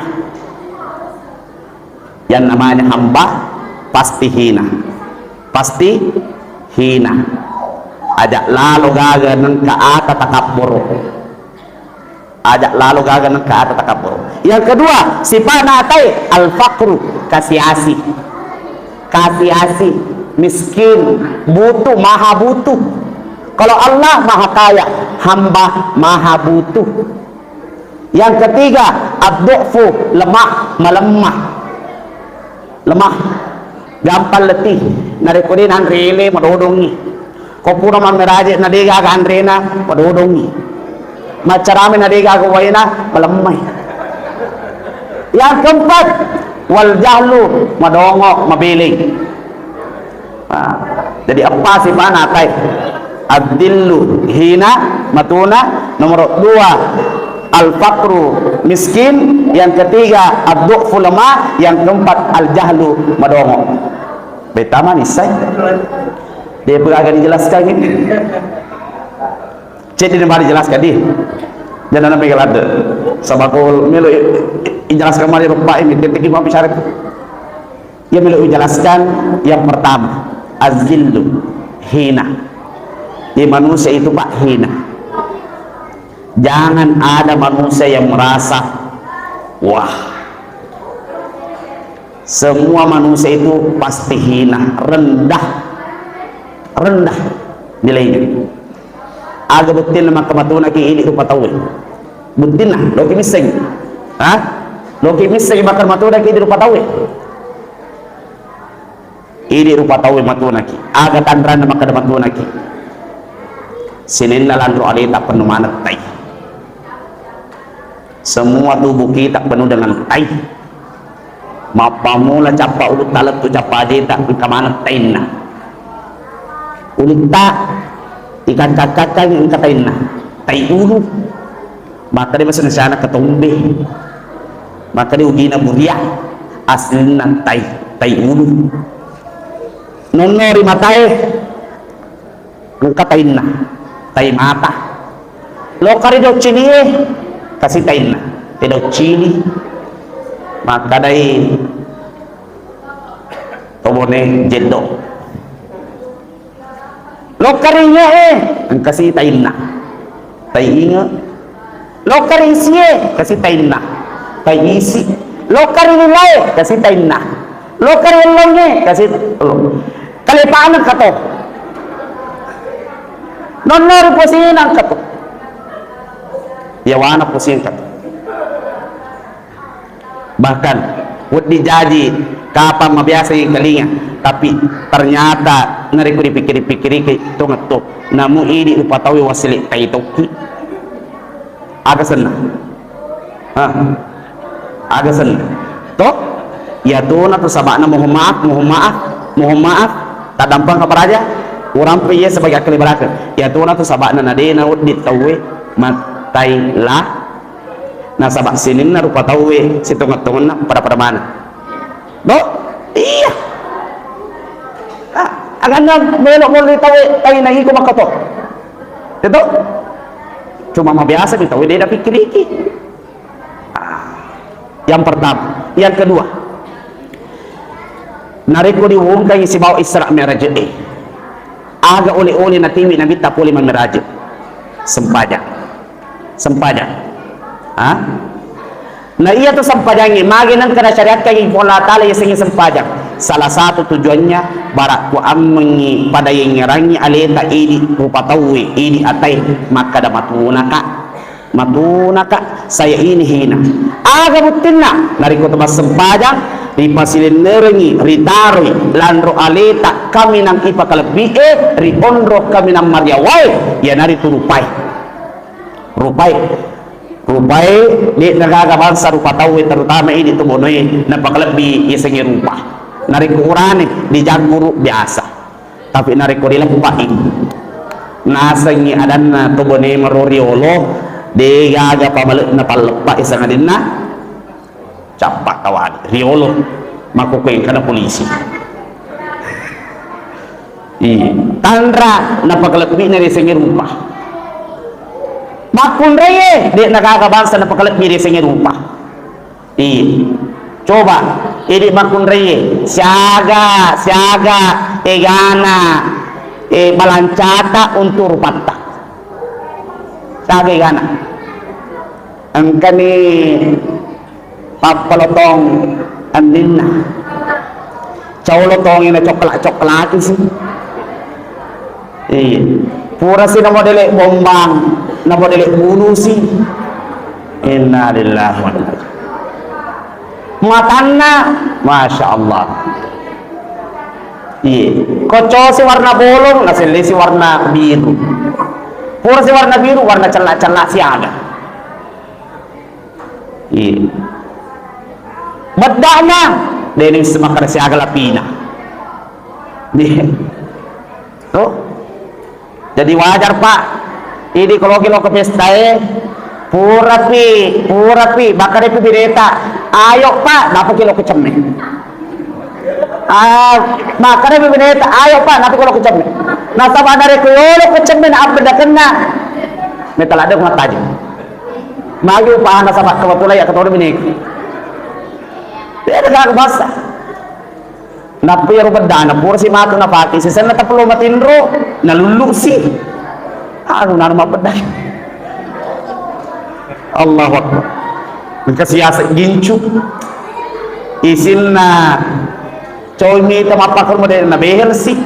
Yang namanya hamba pasti hina. Pasti hina. Aja' lalo gaga nengka ata takabboro. Aja' lalo gaga nengka ata takabboro. Yang kedua, sipa'na atae, al-faqru, kasiasi. Kasiasi, miskin, butuh, maha butuh. Kalau Allah maha kaya, hamba maha butuh. Yang ketiga, ad-du'fu, lemah, melemah. Lemah, gampang letih. Narekko de' nanre ele, madodongi. Ko pura mammeraje' na de' gaga anrena, madodongi. Maccarame na de' gaga waena, malemmai. Yang keempat, wal jahlu, madongo, mabeleng. Nah, jadi eppa sipa'na atae. Adzillu, hina, matuna. Nomor dua, Al-faqru, miskin, yang ketiga ad-du'fu, lemah, yang keempat al-jahlu, madongo. Betama nisai. Dia pegaga dijelaskan ini. Ceddi na mari jelaskan di. Jangan sampai kelade. Sabako melo i-, i-, ijelaskan mari rupa ini, titik imam bicara. Yang melo ijelaskan yang pertama, azillu, hina. Di manusia itu, Pak, hina. Jangan ada manusia yang merasa, wah, semua manusia itu pasti hina, rendah, rendah nilainya. Aga buttinna makkamatuna ki idi rupa tauwe? Buttinna, loki misseng. Hah? Loki misseng makkamatuna ki idi rupa tauwe? Idi rupa tauwe matunaki. Aga tanranna makkeda matunaki? Sininna lanro aleta pennu maneng tai. Semua tubuh kita penuh dengan tai. Mappamula cappa ulutta lettu cappa ajeta engka maneng tainna. Ulutta ikakka-kakkangi engka tainna. Tai ulu. Makkeda bahasa Indonesia na ketombe. Makkeda ugina buria. Aslinna tai, tai ulu. Nonno ri matae engka tainna, tai mata. Lokka ri dauccilie, kasi tainna, te dauccili. Makkadai tobone jeddo. Lokka ri inge'e, engkasi tainna. Tai inge. Lokka ri isie, kasi tainna. Tai isi. Lokka ri lilae, kasi tainna. Lokka ri ellongnge, kasi ellong. Kalepana kato. Nonno ri posina kato. Yawana posina kato. Bahkan, wedding jaji kapang mabiasa engkalinga, tapi ternyata narekko dipikkiri-pikkiriki, tongetto, namu idi rupa tauwe wassele tai tokki. Aga senna? Hah? Aga senna? To? Iyatona tu sabakna, mohon maaf, mohon maaf, mohon maaf, taddampeng apa raja? Urampe iya sebagai akkalibarakeng. Iyatona tu sabakna nadena wedding tauwe mattai la Nasaba sininna rupa tauwe sitongeng-tongenna pada-pada maneng. Do? Iya. Ah, aganna melo molli tauwe taina iko makkoto. Itu? Cuma mabiasa mi tauwe de napikkiriki. Ah, yang pertama. Yang kedua, narekko diwungkangi sibawa Isra Mi'raj e, aga ole-ole natiwi Nabitta pole mammiraje? Sempajang. Sempajang. Ha? Na iya tu sempajangnge, magi nengka nasyariatkangngi Puang Allah Ta'ala yasengnge sempajang? Salah satu tujuannya, bara kuammengngi pada yengngerangngi aleta idi rupa tauwe, idi atae, makkada matunaka. Matunaka, saya ini hina. Aga buttinna? Narekko to massempajang, ripasilennerengngi, ritaroi lanro aleta kaminang ipakalebbi e, ri onro kaminang mariawae, iyanaritu rupae. Rupae. Rupae, de'na gaga bangsa rupa tauwe, terutama idi tu bonoe, napakalebbi yasengnge rupa. Narekko urane, dijagguru biasa. Tapi narekko rileppai, nasengngi adanna tu bonoe maro riolo, de gaga pamale'na palleppai sangadinna cappa tawani. Riolo, makkukue engkana polisi. Iya. Tanra napakalebbi'na riasengnge rupa. Makkunraie, de'na gaga bangsa napakalebbi riasengnge rupa. Iya. Coba, idi makkunraie, siaga, siaga egana, e, balancata untuk rupatta. Siaga egana. Engkani pappalotong anninna. Cau lotongi na cokla-coklaki si. Iya. Pura si na modele bombang, na modele bulu si. Innalillahi wa inna ilaihi. Matanna, Masya Allah. Iya. Kocco si warna bolong, na selle si warna biru. Pura si warna biru, warna cella-cella siaga. Iya. Bedda'na, de' nisseng makkeda siaga lapina. Iya. Tuh. Jadi wajar, Pak. Idi ko loki lo ke pesta e, Purapi, purapi, makkedai bineta, "Ayo, Pak," nappa ki lo kecemme. Ah, makkedai bineta, "Ayo, Pak," nappa ki lo kecemme. Nasaba narekko yolo kecemme na abbeddakenna, meta ladde mattajeng. Magi upahana, saba kebetulan iya ketoro bineku. Iya, degaga basa. Nappa iyaro beddana pura si matu napake, sisenna tappa lo matinro, nalullusi. Anu, nanu mabbedda. Allahu Akbar. Engka siaseng gincu. Isinna coy mita mappakkaru mode na behel si.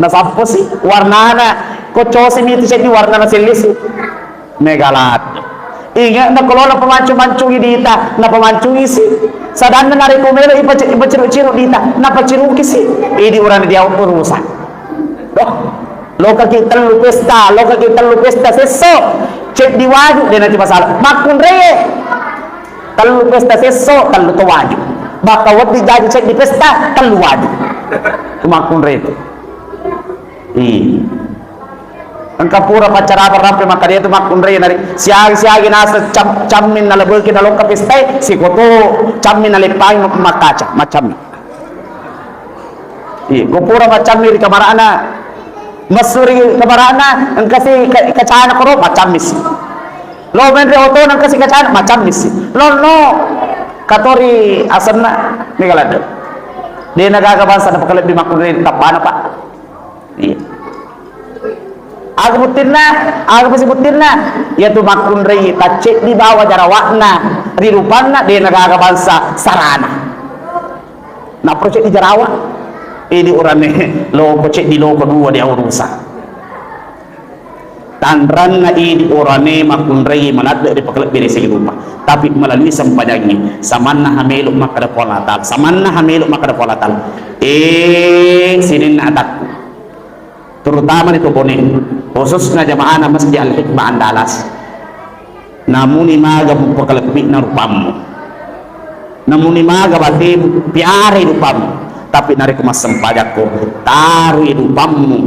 Na sappo si. Warnana ko cosi mita seddi warnana sellisi. Mega ladde. Inge'na ko lo napamancung-mancungi dita, napamancungi si. Sadanna narekko melo ipace-, ipaciru-ciru dita, napaciruki si. Idi urane dia urusan. Doh, lokaki tellu pesta, lokaki tellu pesta sesso. Ceddi waju, de nati masalah. Makkunreye. Tellu pesta sesso, tellu to waju. Bakka wedding jaji ceddi pesta, tellu waju. Makkunre itu. Iya. Engka pura paccarapa rampe makkeda tu makkunrai nari siagi-siagi naseng cam-, cammin nalebeki nalokka pestai, sikoto cammin naleppangi makkaca, maccammi. Iya, ko pura maccammi ri kamarana, messu ri kamarana, engka si ka-, kacana koro, maccammi si. Lo menre oto engka si kacana, maccammi si. Lo no katori asenna, mega ladde. Dena gaga bangsa napakalebbi makkunrai tappana, Pak. Iya. Aga buttinna, aga pasi buttinna, iyatu makkunrai tacceddi bawa jarawa'na ri rupanna, de nagaga bangsa sarana. Napro ceddi jarawa, idi urane loko ceddi loko dua di aurusa. Tanranna idi urane makkunrai maladde ri pakalebbi ri segi rupa. Tapi melalui sempajangngi, samanna hamelo makkada Puang Allah Ta'ala, samanna hamelo makkada Puang Allah Ta'ala. Eh, sininna atakku. Terutama di Tobone, khususna jamaahna Masjid Al-Hikmah Andalas. Namuni maga mupakalebbi'na rupammu. Namuni maga batemu, piarai rupammu. Tapi narekko massempajakko, tarui rupammu.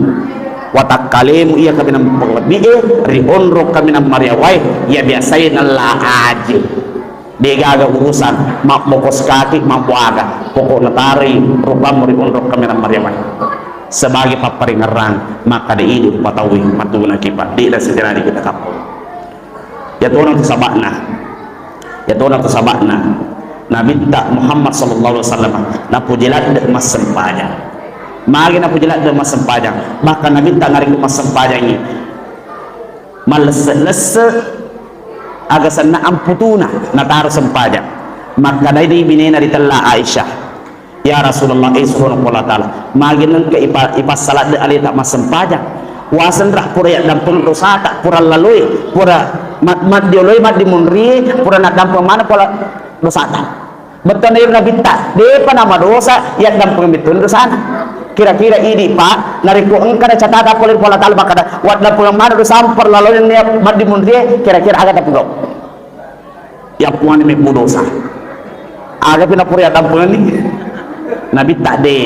Watakkalemu iya kaminang mupakalebbi'e, ri onrong kaminang mariawae, iya biasae nella aje. Degaga urusan, mabbokos kaki, mabbuaga. Pokokna taroi rupammu ri onrong kaminang mariawae. Sebagai papparingerrang, makkada idi rupataui, matunaki, Pak. De'na siterani kita kapo. Yatona tu saba'na. Yatona tu saba'na. Nabitta Muhammad sallallahu alaihi wasallam napuji ladde massempajang. Magi napuji ladde massempajang. Bahkan Nabitta narekko massempajangi, mallesse-lesse aga senna amputuna nataro sempajang. Makkedai binena ritella Aisyah, "Ya Rasulullah, eh, suruh Allah Ta'ala, magi nengka ipa-, ipassaladde aleta massempajang? Wasenra pura yaddampeng dosata, pura laloi, pura ma-, maddioloi, maddimunri, pura naddampeng mana pura dosata?" Bettuanna iro Nabitta, depa namadosa, yaddampeng bettuanna dosana. Kira-kira idi, Pak, narekko engka nacatata pole ri Puang Allah Ta'ala makkada, waddampeng mana dosa perlaloi nennia maddimunrie, kira-kira aga tapugau? Yappuani mebbu dosa. Aga pi napura yaddampengenni? Nabitta de.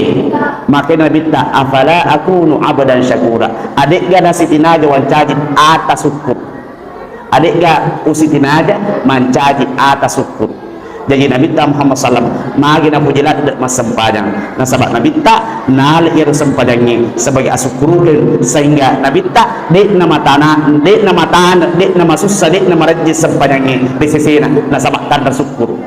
Makanya Nabitta, "Afala akunu abdan syakura?" Adegga nasitinaja wancaji ata syukur? Adegga usitinaja mancaji ata syukur? Jaji Nabitta Muhammad sallam, magi napuji ladde massempajang. Nasaba Nabitta nale iyaro sempajangnge sebagai asukkurukeng, sehingga Nabitta de'na matana, de'na matane, de'na masussa, de'na marejjing sempajangnge ri sesena, nasaba tanra sukkuru.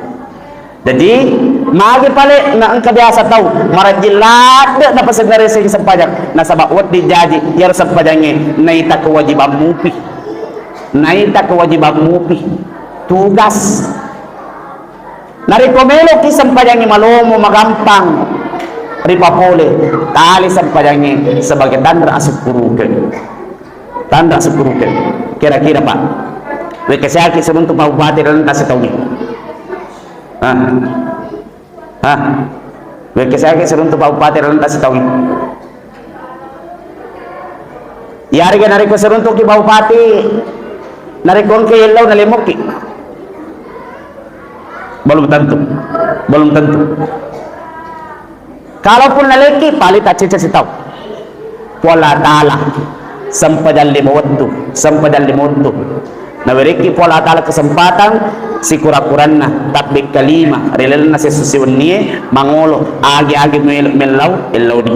Jaji, magi pale na engka biasa tau marejjing ladde napasengngereseng sempajang, nasaba wedding jaji iyaro sempajangnge naita kewajiban mupi. Naita kewajiban mupi. Tugas. Narekko meloki sempajangnge malomo, magampang ripapole, tali sempajangnge sebagai tanra asukkurukeng. Tanra asukkurukeng. Kira-kira, Pak, wekkeseaki siruntu Pak Bupati dalam tasi taungi? Hah? Hah? Wekkeseaki siruntu Pak Bupati dalam tasi taungi? Iyarega narekko siruntuki Pak Bupati, narekko engka yellau nalemokki? Belum tentu. Belum tentu. Kalaupun naleki, paling tacece sitau. Puang Allah Ta'ala, sempajang lima wettu, sempajang lima wettu. Nawerekki Puang Allah Ta'ala kesempatan sikura-kuranna tabbe kalima ri lalenna sessu siwennie mangolo, agi-agi melo mellau, ellauni.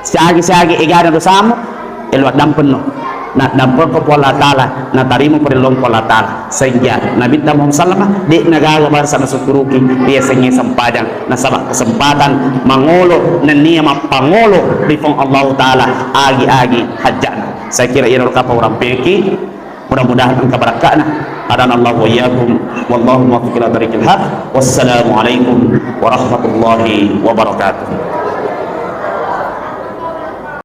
Siagi-siagi egana dosamu, elo addampenno. Na dampengko Puang Allah Ta'ala, natarima parelluang Puang Allah Ta'ala. Sehingga Nabitta Muhammad sallama, de'na gaga bangsa nasukkuruki riasengnge sempajang, nasaba kesempatan mangolo nennia mappangolo ri Puang Allah Ta'ala agi-agi hajjana. Saya kira iyaro kapang urampengki. Mudah-mudahan engka barakka'na. Hadanallahu wa iyyakum. Wallahu muwaffiq ila tariqil haq. Wassalamualaikum warahmatullahi wabarakatuh.